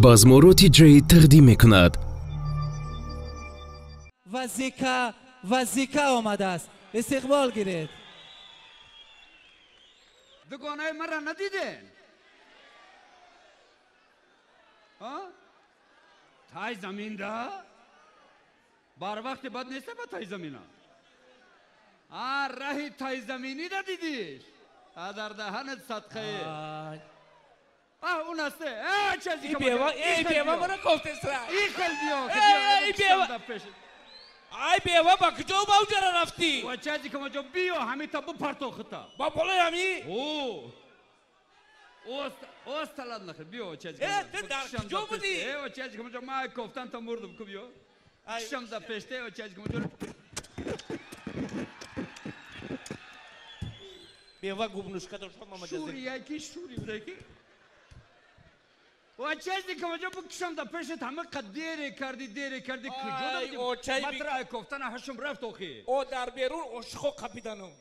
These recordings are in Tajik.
Базморо Тиҷей тақдим мекунад. Вазика, вазика омадааст. Истиқбол гиред. Дугонаи маро надиден? Тай заминда? Бар вақти бад неста ба тай замина? А раҳи тайзаминида дидиш? А дар даҳанат садқае. А он аст. Э чази И бева, эй бева мара кофтесра. И хел биё. Эй бева. Ай бева ба куҷо ба уҷара рафтӣ? Ва чази камаҷо биё ҳамита бупарто хута. Ба болои ҳами? О. Ост, ост талаб нахел биё чази. Э, ту дар куҷо будӣ? Э, ва чази камаҷо ма кофтан та мурдум ку биё. Шам да пеште ва чази камаҷо. Бева губнушка дошла мама. Шури яки шури будаки. Ва чази камаҷо букшам да пешет ҳама қад дере карди дере карди куҷо Ай, очай матра ай кофтана ҳашум рафт охи. О дар берун ошиқо қапиданум.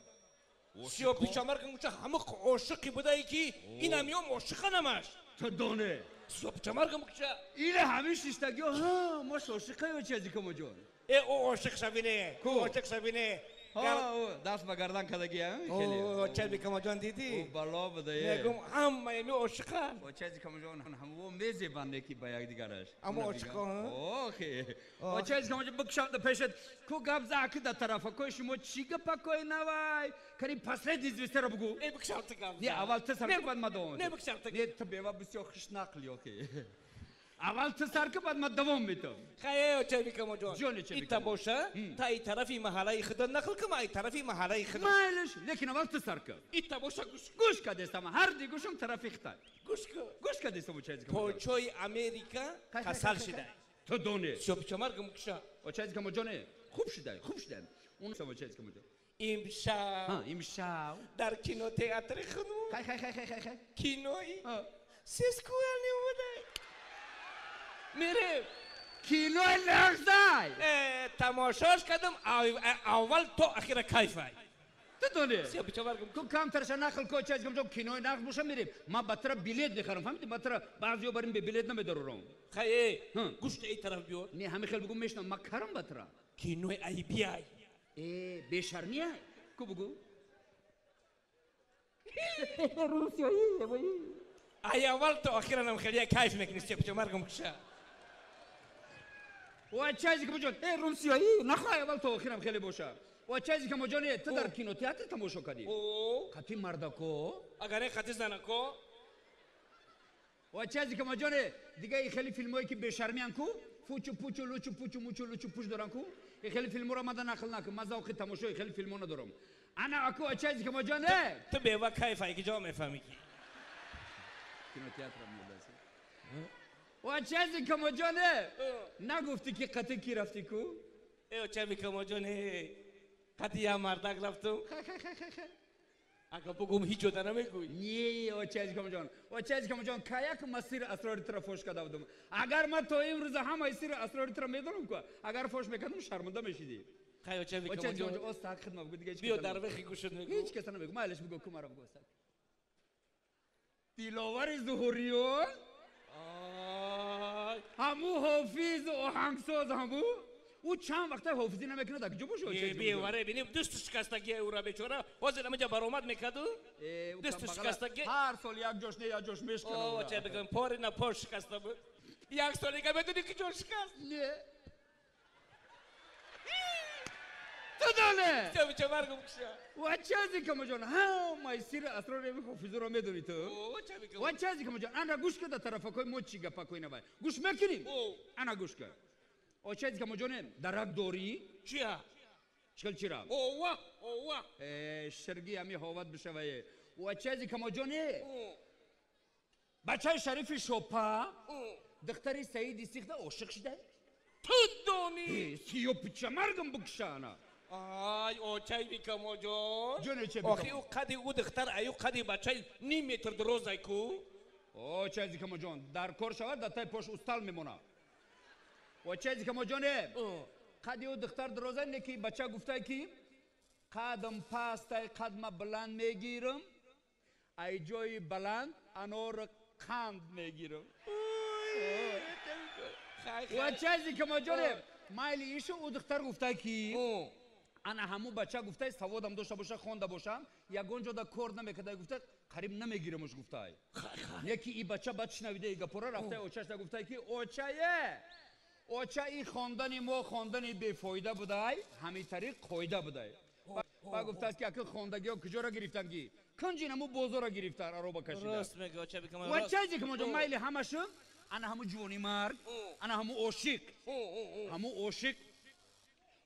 Сиё пичамар кангуча ҳама ошиқи будае ки ин ҳамиём ошиқа намаш. Ту доне. Сиё пичамар кангуча. Иле ҳамин шиштагиё ҳа мо ошиқаё чази камаҷон. Э о ошиқ шавине. Ку? Ошиқ шавине. Ҳа даст ба гардан кадаги хеле. О чаби камаҷон дидӣ? О бало будае. Мегум ҳамаи ми ошиқан. О чази камаҷон ҳамво мезебанде ки ба якдигараш. Аммо ошиқо, ҳа? Охе. О чази камаҷон бикшам да пешет ку гап за аки да тарафакои шумо чӣ гапакои навай? Кари последний известера бугу. Э бикшам ту гап. Не аввал ту сар ку баъд ма давом. Не бикшам ту. Не ту бева бисёр хушнақл ёхе. Аввал ту сар ку баъд ма давом метам. Хае чаби камаҷон. Ҷони чаби Ита боша та и тарафи маҳаллаи худо нақл кун ай тарафи маҳаллаи худо. Майлиш, лекин аввал ту сар ку. Ита боша гӯш Гӯш кадестам, ҳар ди гӯшам тарафи Хитай. Гӯш кун. Гӯш кадестам чази камаҷон. Почои Америка Хай, хай, касал хай, хай. шидай. Ту доне. Сиё пичамар кангуча. О чази камаҷоне, хуб шудай, хуб шудай. Он сама чази камаҷон. Имшаб Ҳа, имшаб. дар кинотеатри худмон Хай, хай, хай, хай, хай, хай. кинои Ҳа. сескуални омадай. Мерем. Кинои нағзай. Э, тамошош кардам аввал то ахира кайфай. Ту доне. Сиё пичамар кангуча. Ку камтарша нақл ко чази камаҷон кинои нағз боша мерем. Ма ба тара билет мехарам, фаҳмидӣ? Ма тара баъзеё барим бе билет намедарорам. Хае, Ҳа. гӯшта эй тараф биёр. Не, ҳами хел бугу мешнам, ма карам ба тара. Кинои айбиай. Э, бешармиай. Ку бугу? Ай аввал то ахира нам хеле кайф мекунӣ сиё пичамар кангуча. Ва чази камаҷон, э румсиёӣ, нахоҳай аввал то охирам хеле боша. Ва чази камаҷон, э, ту дар кинотеатр тамошо кардӣ? О, Қати мардако? агар ин хати занако, Ва чази камаҷон, э, дига и хеле филмое ки бешармиян ку? Фучу пучу лучу пучу мучу лучу пуч доран ку? И хеле филморо мада нақл накун, ман завқи тамошои хеле филмо надорам. Ана аку ва чази камаҷон, э! ту бева кайфай ки ҷо мефаҳмӣ ки. Кинотеатрам медаси. Ва чази камаҷон, э! Нагуфтӣ ки қати ки рафтӣ ку? Э, чаби камаҷон, э, қати як мардак рафтум. Хай, хай, хай, хай, хай. Агар бугум ҳеҷ ҷода намегӯй. Не, очази камаҷон, очази камаҷон, каяк ма сири асрори туро фош карда будам. Агар ман то имрӯза ҳамаи сири асрори туро медонам ку, агар фош мекардам, шарманда мешидӣ. Хай, очаби Очази камаҷон, камаҷон, оз так хидма бугу, дига ҳеҷ биё каса дар намегӯ. вехи гӯшат мегӯ. Ҳеҷ каса намегӯ, майлаш бугу, ку маро бугу остак. Диловари Зуҳуриён, Ай, ҳаму ҳофизу оҳангсоз ҳаму, ӯ чанд вақта ҳофизӣ намекунад, дар куҷо боша, э, очази камаҷон? беваре бинем дусту шикастагия ӯра бечора. Ҳозир ҳаминҷа баромад мекарду. Э, ӯ Дусту камбағала шикастагӣ. ҳар сол як ҷош не як ҷош мешканад. О, ча бигӯм, пори на пор шикаста буд. Як солига медонӣ ки ҷо шикаст? Не. Ту доне! Ча бичамар гум куша. Ва чази камаҷон, ҳамаи сири асрори ҳофизуро медонӣ ту? О, ча бигӯм. Ва чази камаҷон, ана гӯш ка дар тарафакои мо чӣ гапакои навай. Гӯш мекунем? О. Ана гӯш ка. О чази камаҷоне, дарак дорӣ? Чия? Чикал чира? Ова, ова. Э, ширги ҳами ҳоват бишавае. Ва чази камаҷоне, О, бачаи шарифи шопа, о. духтари Саиди Сихда ошиқ шидай? Ту донӣ. Э, сиё пичамаргам бикуша ана. Ай, очай бикамоҷон. Ҷоне ча Охи бикамо? ӯ қади ӯ духтар аю қади бачаи ним метр дурозай ку. О чази камаҷон, дар кор шавад, дар таи пош устал мемонад. О чази камаҷоне, О, қади ӯ духтар дурозай, не ки бача гуфтай ки қадам пастай, қадма баланд мегирам, ай ҷои баланд анори қанд мегирам. Ой, Ва чизе ки мо ҷонем, майли ишу ӯ духтар гуфта ки ана ҳамун бача гуфтай саводам дошта боша, хонда бошам, ягон ҷода кор намекарда, гуфта қариб намегирамуш гуфтай. Яки и бача баъд шунавида и гапора рафтай очашда гуфтай ки очае, оча и хондани мо хондани бефоида будай, ҳамин тариқ қоида будай. Ба гуфтааст ки ака хондагиҳо куҷоро гирифтан ки? Кунҷи наму бозорро гирифтан, ароба кашида. Рост мега, оча бикама. Ва чизе ки мо ҷон, майли ҳамашу ана ҳаму ҷувони марг, ана ҳаму ошиқ, ҳаму ошиқ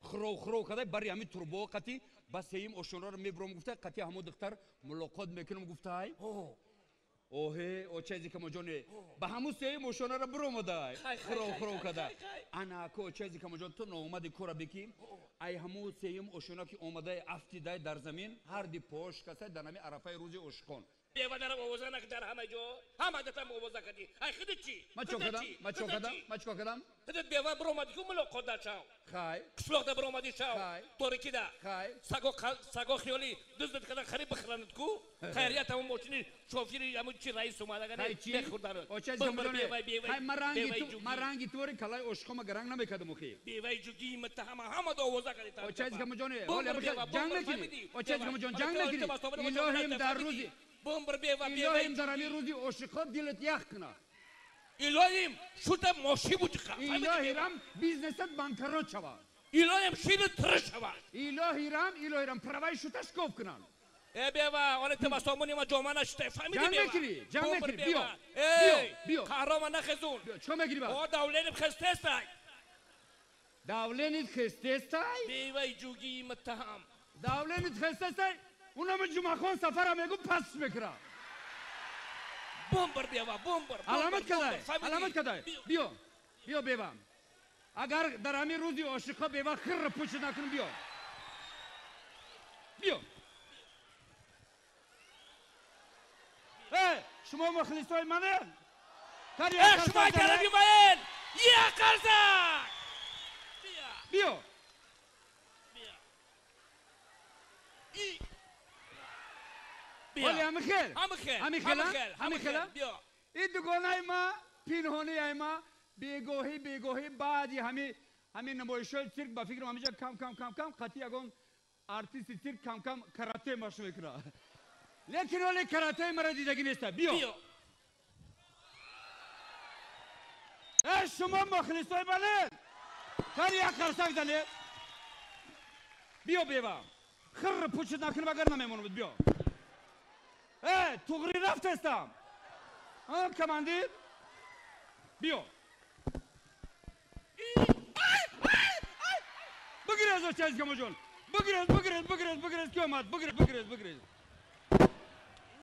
хуров хуров кадай бари ҳамин турбо қати ба сеюм ошонаро мебурам гуфтай, қати ҳаму духтар мулоқот мекунам гуфтай. Оҳе, очази камоҷоне, ба ҳаму сеюм ошонаро буромадай, хуров хуров када. Ана ака очази камоҷон, ту ноомади кора бики, ай ҳаму сеюм ошона ки омадай афтидай дар замин, ҳарди пош касай дар ҳами арафаи рӯзи ошиқон. Бева дарам овоза накард дар ҳама ҷо, ҳама датам овоза кардӣ. Ай худат чӣ? Ман чӣ кардам? Ман чӣ кардам? Ман чӣ кардам? Худат бева биромадӣ ку мулоқот дар шав. Хай. Қишлоқда биромадӣ шав. Хай. Торикида. Хай. Саго хиёли дуздат кардан хариб бихӯранад ку? Хайрият ҳамон мошини шофири ҳамон чи раис омада Хай чӣ? мехӯрданад. Оча ҷамҷоне. Хай ман ранги ту, ман ранги тури калай ошиқома гаранг намекардам охи. Беваи ҷугии муттаҳама ҳама до овоза кардӣ. Оча ҷамҷоне. Ҳоле ҷанг мекунӣ. Оча ҷамҷон ҷанг мекунӣ. Илоҳим дар рӯзи бомбр бева илоҳим дар ҳамин рӯзи ошиқҳо дилат ях кунад. Илоҳим шута моши буҷиқа. Илоҳирам бизнесат банкрот шавад. Илоҳим шири тир шавад. Илоҳирам, илоҳирам праваи шута шкоф кунанд. Э бева, оне ту ба сомони ма ҷома нашутай, фаҳмидӣ Ҷанг бева? мекунӣ, ҷанг Бомбр мекунӣ, биё, бева. биё, Эй, биё. қаҳрома нахезун. Биё, чӣ мегирӣ ба? О, давленим хестестай. Давленит хестестай? Беваи ҷугии муттаҳам. Давленит хестестай? Унама Ҷумъахон сафара мегу пас мекунад. Бомбр бева, бомбр. Аламат кадай, аламат кадай. Биё, биё бева. Агар дар ҳамин рӯзи ошиқҳо бева хирра пучи накунам, биё. Биё. Э, шумо мухлисои манед? Э, шумо тарафи маед! Як қарзак! Биё. Оли ҳамихел. Ҳамихел. Ҳамихела? Ҳамихел. Биё. Ин дугонаи ма, пинҳонияи ма, бегоҳӣ, бегоҳӣ баъди ҳамин намоишҳои цирк ба фикрам ҳамиҷа кам кам кам кам қатъи ягон артисти цирк кам кам карате машқ мекунад. Лекин оли каратеи мара дидагӣ неста. Биё. Э, шумо мухлисои балед! Кани як қарсак занед. Биё бева. Хирр пучит накунам агар намемонам. Биё. Э, туғри рафтестам. А, командир? Биё. Бигирез, очаз камоҷон. Бигирез, бигирез, бигирез, бигирез, ки омад? Бигирез, бигирез, бигирез.